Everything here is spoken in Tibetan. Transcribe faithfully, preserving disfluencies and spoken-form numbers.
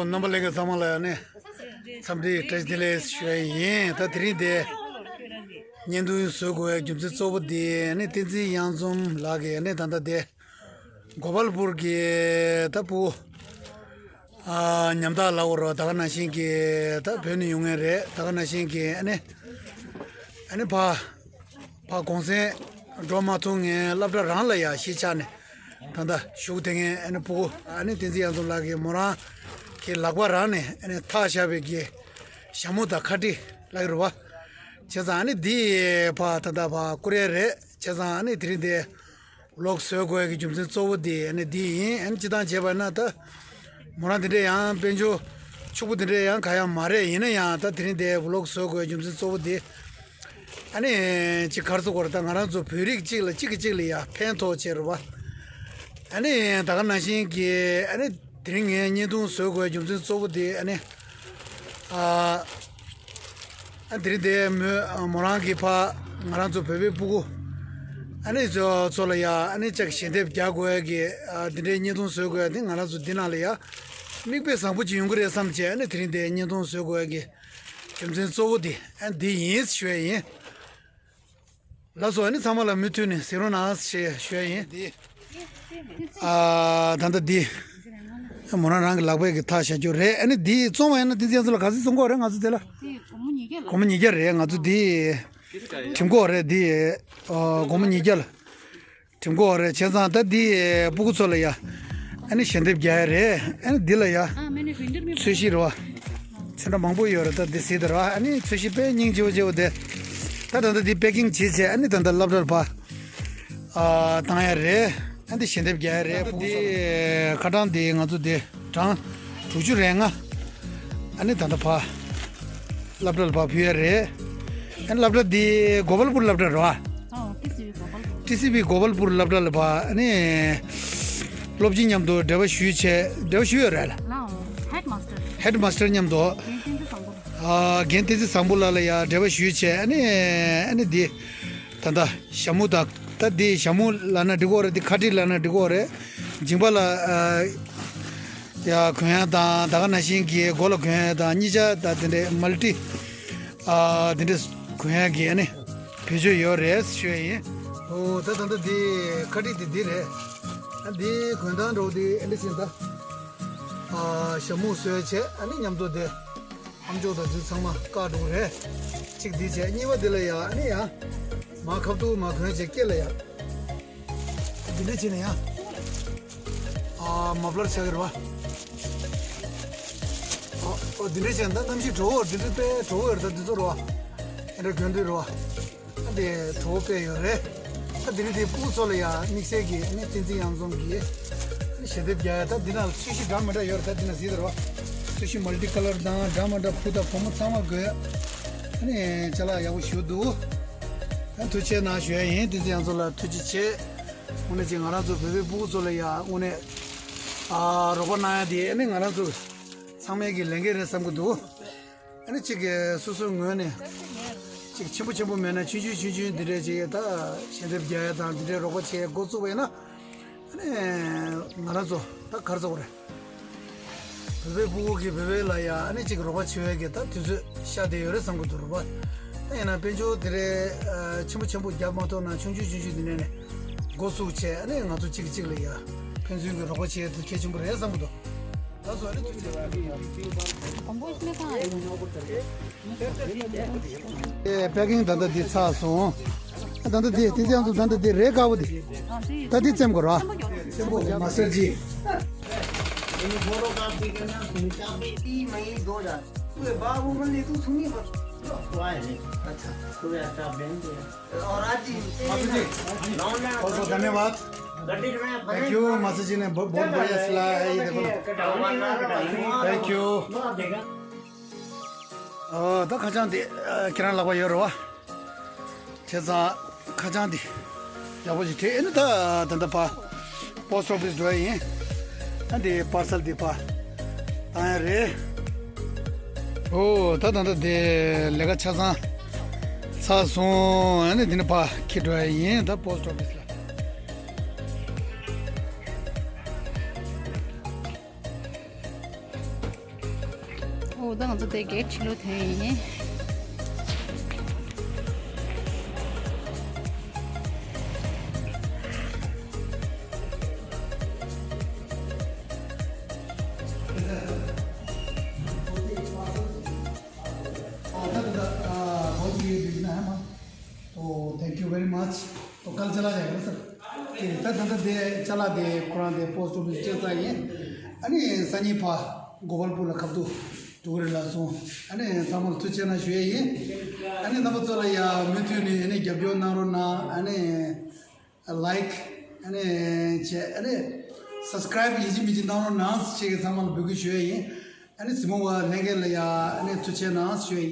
རྣམ་པ་ལྷན་རྒྱས་ཚང་མ་ལ་ནི་འཚམས་འདྲི་བཀྲ་ཤིས་བདེ་ལེགས་ཞུ་ཡ་ཡིན། ད་དེ་རིང་དེ་བརྙན་ཐུང་བཟོ་དགོས་པའི་རྒྱུ་མཚན་གཙོ་བོ་དེ་ནི་བསྟན་འཛིན་གཡང་འཛོམས་ལགས་ཀྱིས་ནི་ད་ལྟ་དེ་གོ་པལ་པུར་གྱི་ད་བུ་ཨ་ཉམ་ཐག་ལབ་དགོས་རེད་པ། ད་ག་ནང་བཞིན་གྱི་ད་བོད་ནས་ཡོང་མཁན་རེད། ད་ག་ནང་བཞིན་གྱི་ཨ་ནི་ཨ་ནི་ཕ་ཕ་གུང་སེང་འགྲོ་མ་ཐུབ་མཁན་སློབ་གྲྭ་རང་ལ་ཡ་གཞིས་ཆགས་ནས་ད་ལྟ་བཞུགས་བསྡད་མཁན་ཨ་ནི་སྤུ་གུ་ཨ་ནི་བསྟན་འཛིན་གཡང་འཛོམས་ལགས་ཀྱིས་མོ་རང་གི་ལག་པ་རང་ནས་ཨ་ནི་འཐག་བཞག་པའི་གི་ཞྭ་མོ་དང་ཁ་དཀྲིས་ལབ་ཀྱི་རེད་པ། བྱས་ཙང་ཨ་ནི་འདི་ཕ་ད་ལྟ་ཕ་བསྐུར་ཡ་རེད། བྱས་ཙང་ཨ་ནི་དེ་རིང་འདི་ཝི་ལོག་བཟོ་དགོས་ཀྱི་རྒྱུ་མཚན་གཙོ་བོ་དེ་ཨ་ནི་འདི་ཡིན། ཨ་ནི་སྤྱིར་བཏང་བྱས་པ་ན་ད་མོ་རང་དེ་འདྲས་ཡང་དཔལ་འབྱོར་ཕྱུག་པོ་དེ་འདྲས་ཡང་གང་ཡང་མ་རེད། ཡིན་ན་ཡང་ད་དེ་རིང་འདི་ཝི་ལོག་བཟོ་དགོས་རྒྱུ་མཚན་གཙོ་བོ་དེ་ཨ་ནི་ཅིག་ག་རེ་ཟེར་དགོས་རེད། ད་ང་རང་ཚོ་བོད་རིགས་གཅིག་ལ་གཅིག་གིས་གཅིག་ལ་ཡ་ཕན་ཐོགས་བྱས་རེད་པ། ཨ་ནི་ད་ག་ནང་བཞིན་གྱི་ཨ་ནི་དེ་རིང་ངས་བརྙན་ཐུང་བཟོ་དགོས་རྒྱུ་མཚན་གཙོ་བོ་དེ་ཨ་ནི་ཨ་ཨ་དེ་རིང་དེ་མོ་མོ་རང་གི་ཕ་ང་རང་ཚོ་བོད་པའི་སྤུ་གུ་ཨ་ནི་ཚོ་ཚོ་ལ་ཡ་ཨ་ནི་ཅིག་ཞལ་འདེབས་རྒྱག་དགོས་ཀྱི་ཨ་དེ་འདྲའི་བརྙན་ཐུང་བཟོ་དགོས་དེ་ང་རང་ཚོ་འདི་ནང་ལ་ཡ་མིག་དཔེ་བཟང་པོ་ཅིག་ཡོང་གི་རེད་བསམ་བྱས་ཨ་ནི་དེ་རིང་དེ་བརྙན་ཐུང་བཟོ་དགོས་ཀྱི་རྒྱུ་མཚན་གཙོ་བོ་དེ་ཨ་འདི་ཡིན་ཞུ་ཡ་ཡིན། ལགས་སོ། ཨ་ནི་ཚང་མ་ལ་མུ་མཐུད་ནས་གཟིགས་རོགས་གནང་ཞེས་ཞུ་ཡ་ཡིན། འདི་ཨ་ད་ལྟ་འདི་མོ་རང་རང་གི་ལག་པས་ཀྱི་འཐག་བཞག་རྒྱུ་རེད། ཨ་ནི་འདི་བཙོང་བ་ཡིན་ན་བསྟན་འཛིན་གཡང་འཛོམས་ལགས་ག་ཚོད་བཙོང་གི་ཡོད་རེད། ང་ཚོ་དེ་ལ་དེ་སྒོར་མོ་ཉིས་བརྒྱ་ལ། སྒོར་མོ་ཉིས་བརྒྱ་རེད། ང་ཚོ་འདི་གྲིམ་སྐོར་རེད། འདི་ཨ་སྒོར་མོ་ཉིས་བརྒྱ་ལ་གྲིམ་སྐོར་རེད། བྱས་ཙང་ད་འདི་སྤུ་གུ་ཚོ་ལ་ཡ་ཨ་ནི་ཞལ་འདེབས་རྒྱག་ཡ་རེད། ཨ་ནི་འདི་ལ་ཡ་ཚོས་གཞི་རེད་པ། ཚོན་ཁྲ་མང་པོ་ཡོད་རེད། ད་འདི་གཟིགས་དང་ར། ཨ་ནི་ཚོས་གཞི་དཔེ་སྙིང་རྗེ་པོ་རྗེ་པོ་དེ། ད་ད་ལྟ་འདི་པེ་ཀིང་བྱས་བྱས་ཨ་ནི་ད་ལྟ་སློབ་གྲྭར་ཕར་ཨ་བཏང་ཡ་རེད། ཨ་འདི་ཞལ་འདེབས་རྒྱག་ཡ་རེད། ད་ལྟ་འདི་ཁ་གྲངས་འདི་ང་ཚོ་འདི་གྲངས་དྲུག་ཅུ་རེ་ལྔ། ཨ་ནི་ད་ལྟ་ཕར་སློབ་གྲྭར་ཕར་ཕུལ་ཡ་རེད། ཨ་ནི་སློབ་གྲྭ་འདི་གོ་པལ་པུར་སློབ་གྲྭ་རེད་པ། ཨོ་ཊི་སི་བི་གོ་པལ་པུར། ཊི་སི་བི་གོ་པལ་པུར་སློབ་གྲྭ་ལ་ཕར་ཨ་ནི་སློབ་སྤྱི་མཉམ་དུ་འབྲེལ་བ་ཞུས་བྱས། འབྲེལ་བ་ཞུས་ཡོད་རེད་ལ། ལའོ། ཧེཌ་མ་སི་ཊར། ཧེཌ་མ་སི་ཊར་མཉམ་དུ། རྒན་བསྟན་འཛིན་བཟང་པོ། ཨ་རྒན་བསྟན་འཛིན་བཟང་པོ་ལགས་ལ་ཡ་འབྲེལ་བ་ཞུས་བྱས། ཨ་ནི་ཨ་ནི་འདི་ད་ལྟ་ཞྭ་མོ་དང་། ད་འདི་ཞྭ་མོ་ལབ་ན་འགྲིག་གི་རེད། འདི་ཁ་དཀྲིས་ལབ་ན་འགྲིག་གི་རེད། མཇིང་པ་ལ་ཨ་ཡ་གོན་ཡ་དང་། ད་ག་ནང་བཞིན་གྱི་མགོ་ལ་གོན་ཡ་དང་། གཉིས་ཆ་ད་དེ་འདྲའི་མལ་ཊི་ཨ་དེ་འདྲའི་གོན་ཡ་གི་ཨ་ནི་བེད་སྤྱོད་ཡོད་རེད་ཞུ་ཡ་ཡིན། ཨོ་ད་ད་ལྟ་འདི་ཁ་དཀྲིས་དེ་འདི་རེད། ཨ་འདི་གོན་སྟངས་འདྲ་བོ་དེ་ཨ་འདྲ་ཞིག་ད། ཨ་ཞྭ་མོ་བཟོས་བྱས་ཨ་ནི་མཉམ་དུ་དེ་ཨམ་ཅོག་དང་དེ་ཚང་མ་བཀག་འགྲོ་གི་རེད། གཅིག་འདི་བྱས། གཉིས་པ་འདི་ལ་ཡ་ཨ་ནི་ཡ་མར་ཁ་ཐུག་མར་གོན་བྱས་སྐེ་ལ་ཡ་འདི་འདྲ་བྱས་ནས་ཡ་ཨ་མ་ཕ་ལར་ཆགས་ཀྱི་རེད་པ། ཨ་ཨོ་འདི་འདྲ་བྱས་ན་ད་གནམ་གཤིས་དྲོ་བོ་འདི་འདྲ་དཔེ་དྲོ་བོ་ཡོད་རེད། ད་འདི་ཚོ་རེད་པ། ཨེ་འདྲ་གོན་དུས་རེད་པ། ཨ་དེ་གྲོགས་པོ་དཔེ་ཡོད་རེད། ཨ་དེ་རིང་དེ་སྤུ་གུ་ཚོ་ལ་ཡ་དམིགས་བསལ་གྱི་ཨ་ནི་བསྟན་འཛིན་གཡང་འཛོམས་ཀྱིས་ཨ་ནི་ཞལ་འདེབས་རྒྱག་ཡ། ད་འདི་ནང་ལ་ཚོས་གཞི་འདྲ་མི་འདྲ་ཡོད་རེད། ད་འདི་ནང་གཟིགས་དང་ར། ཚོས་གཞི་མལ་ཊི་ཀ་ལར་དང་འདྲ་མི་འདྲ་བུ་དང་བུ་མོ་ཚང་མ་དགོས། ཨ་ནི་ཅ་ལག་ཡག་པོ་ཞིག་འདུག་ཨ་ཐུགས་རྗེ་གནང་ཞུ་ཡ་ཡིན། བསྟན་འཛིན་གཡང་འཛོམས་ལ་ཐུགས་རྗེ་ཆེ། དངོས་གནས་ཅིག་ང་རང་ཚོ་བོད་པའི་སྤུ་གུ་ཚོ་ལ་ཡ་དངོས་གནས་ཨ་རོགས་པ་གནང་ཡ་དེ་ཨ་ནི་ང་རང་ཚོ་ཚང་མས་ཀྱི་ལས་འགན་རེད་བསམ་གྱི་འདུག་ཨ་ནི་གཅིག་གིས་སོ་སོའི་ངོས་ནས་གཅིག་ཆེན་པོ་ཆེན་པོ་མེད་ན་ཆུང་ཆུང་ཆུང་ཆུང་འདི་འདྲས་ཅིག་ད་ཞལ་འདེབས་རྒྱག་ཡ་དང་འདི་འདྲས་རོགས་པ་བྱེད་ཡ་འགོ་བཙུགས་པ་ཡིན་ན། ཨ་ནི་ང་རང་ཚོ་ད་ག་རེ་ཟེར་དགོས་རེད། བོད་པའི་སྤུ་གུ་གིས་བོད་པའི་ལ་ཡ་ཨ་ནི་གཅིག་རོགས་པ་བྱེད་པའི་གི་ད་དུས་ཚོད་ཤར་བསྡད་ཡོད་རེད་བསམ་གྱི་འདུག་རོགས་པ། ད་ཡིན་ན་དཔལ་འབྱོར་དེ་འདྲས་ཆེན་པོ་ཆེན་པོ་རྒྱག་མ་ཐུབ་ན་ཆུང་ཆུང་ཆུང་ཆུང་འདི་འདྲས་ནས་འགོ་བཙུགས་བྱས། ཨ་ནི་ང་ཚོ་གཅིག་གིས་གཅིག་ལ་ཡ་ཕན་ཚུན་གྱི་རོགས་པ་བྱེད་ཡ་དེ་གལ་ཆེན་པོ་རེད་བསམ་གྱི་འདུག་ལགས་སོ། ཨ་ནི་ཐུགས་རྗེ་ཆེ། དང་པོ་ཨིས་མེ་གང་ཨེ། ཨེ་པེ་ཀིང་ད་ལྟ་འདི་ཚར་སོང་། ད་ལྟ་འདི་དེ་ཚེ་ཡང་ཚོ་ད་ལྟ་འདི་རས་དཀར་པོ་འདི། ད་འདི་བཙེམ་དགོས་ར། བཙེམ་དགོས། མ་སར་ཇི། माता जी, बहुत बहुत धन्यवाद। Thank you. माता जी ने बहुत बहुत बढ़िया सिलाया है, ये देखो ना। Thank you. ཨོ་ད་ཁ་བྱང་འདི་ཁྱེད་རང་ལག་པ་ཡོད་རེད་པ། བྱས་ཙང་ཁ་བྱང་འདི་ཡག་པོ་ཞིག་བྲིས། ཨེ་ནི་ད་ད་ལྟ་ཕར་པོ་སི་ཊི་ཨོ་ཕི་སི་འགྲོ་ཡ་ཡིན། ཨ་འདི་པར་སལ་འདི་ཕར་བཏང་ཡ་རེད། ཨོ་ད་ད་ལྟ་འདི་ལས་ཀ་ཆ་ཚང་ཚར་སོང་། ཨ་ནི་འདི་ནས་ཕར་འཁྱེར་འགྲོ་ཡ་ཡིན། ད་པོ་སི་ཊི་ཨོ་ཕི་སི་ལ། འོ་ད་ང་ཚོ་དེ་གེ་ཊི་ཕྱི་ལོགས་ཐོན་ཡིན། Oh, thank you very much. तो कल चला जाएगा ना सर? ठीक है, ད་ད་ལྟ་དེ་ཅ་ལག་དེ་ཁོ་རང་དེ་པོ་སི་ཊི་ཨོ་ཕི་སི་སྤྲད་ཚར་ཡིན། ཨ་ནི་སང་ཉིན་ཕར་གོ་པལ་པུར་ལ་ཁ་ཐུག་འགྲོ་གི་རེད་ལགས་སོ། ཨ་ནི་ཚང་མ་ལ་ཐུགས་རྗེ་ཆེ་གནང་ཞུ་ཡས་ཡིན། ཨ་ནི་རྣམ་པ་ཚོ་ལ་ཡ་མུ་མཐུད་ནས་ཨ་ནི་རྒྱབ་སྐྱོར་གནང་རོགས་གནང་། ཨ་ནི་ལའིཀ་ཨ་ནི་བྱས། ཨ་ནི་སབ་སི་ཀ་རའིབ་ཡིན་གཅིག་མིན་གཅིག་གནང་རོགས་གནང་ཞེས་ཚང་མ་ལ་འབོད་སྐུལ་ཞུ་ཡས་ཡིན། ཨ་ནི་གཟིགས་མོ་བ་ལྷན་རྒྱས་ལ་ཡ་ཨ་ནི་ཐུགས་རྗེ་ཆེ་གནང་ཞུ་ཡས་ཡིན།